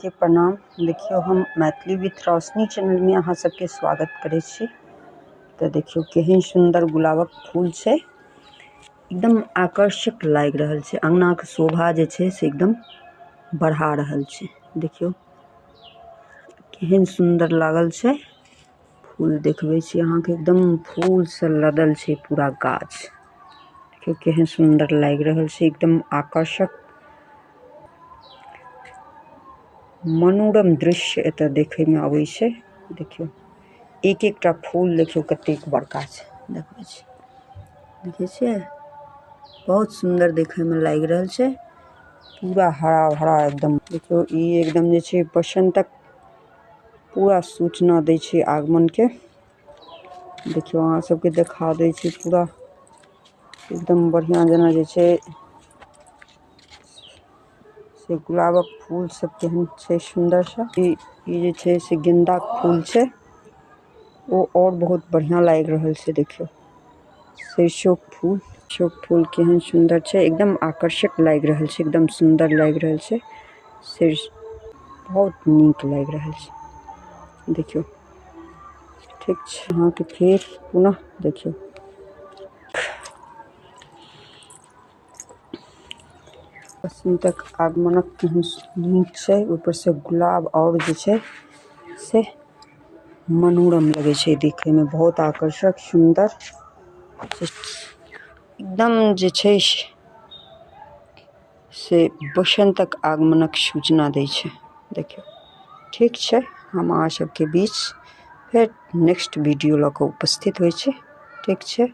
के प्रणाम। देखियौ, हम मैथिली विथ रोशनी चैनलमे अहाँ सबके स्वागत करै छी। तऽ देखियौ केहन सुन्दर गुलाबक फूल छै, एकदम आकर्षक लागि रहल छै। अङ्गनाके शोभा जे छै से एकदम बढ़ा रहल छै। देखियौ केहन सुन्दर लागल छै फूल। देखबै छी अहाँके, एकदम फूल से लदल छै पूरा गाछ। देखियौ केहन सुन्दर लागि रहल छै, एकदम आकर्षक मनोरम दृश्य एतऽ देखैमे अबै छै। देखियौ एक एकटा फूल देखियौ कतेक बड़का छै। देखबै छी, देखै छियै, बहुत सुन्दर देखैमे लागि रहल छै, पूरा हरा भरा एकदम। देखियौ ई एकदम जे छै बसन्तक पूरा सूचना दै छै आगमनके। देखियौ अहाँ सबके देखा दै छी, पूरा एकदम बढ़िआँ जेना जे छै से गुलाबक फूल सब केहन छै सुन्दर सा। ई जे छै से गेन्दाक फूल छै, ओ और बहुत बढ़िआँ लागि रहल छै। देखियौ सरिसोक फूल, सरिसोक फूल केहन सुन्दर छै, एकदम आकर्षक लागि रहल छै, एकदम सुन्दर लागि रहल छै। बहुत नीक लागि रहल छै। देखियौ ठीक छै, अहाँके फेर पुनः देखियौ बसन्तक आगमनक केहन नीक छै। ऊपर से गुलाब और जे छै से मनोरम लगै छै देखैमे, बहुत आकर्षक सुन्दर एकदम जे छै से बसन्तक आगमनक सूचना दै छै। देखियौ ठीक छै, हम अहाँ सबके बीच फेर नेक्स्ट वीडियो लऽ कऽ उपस्थित होइ छी। ठीक छै।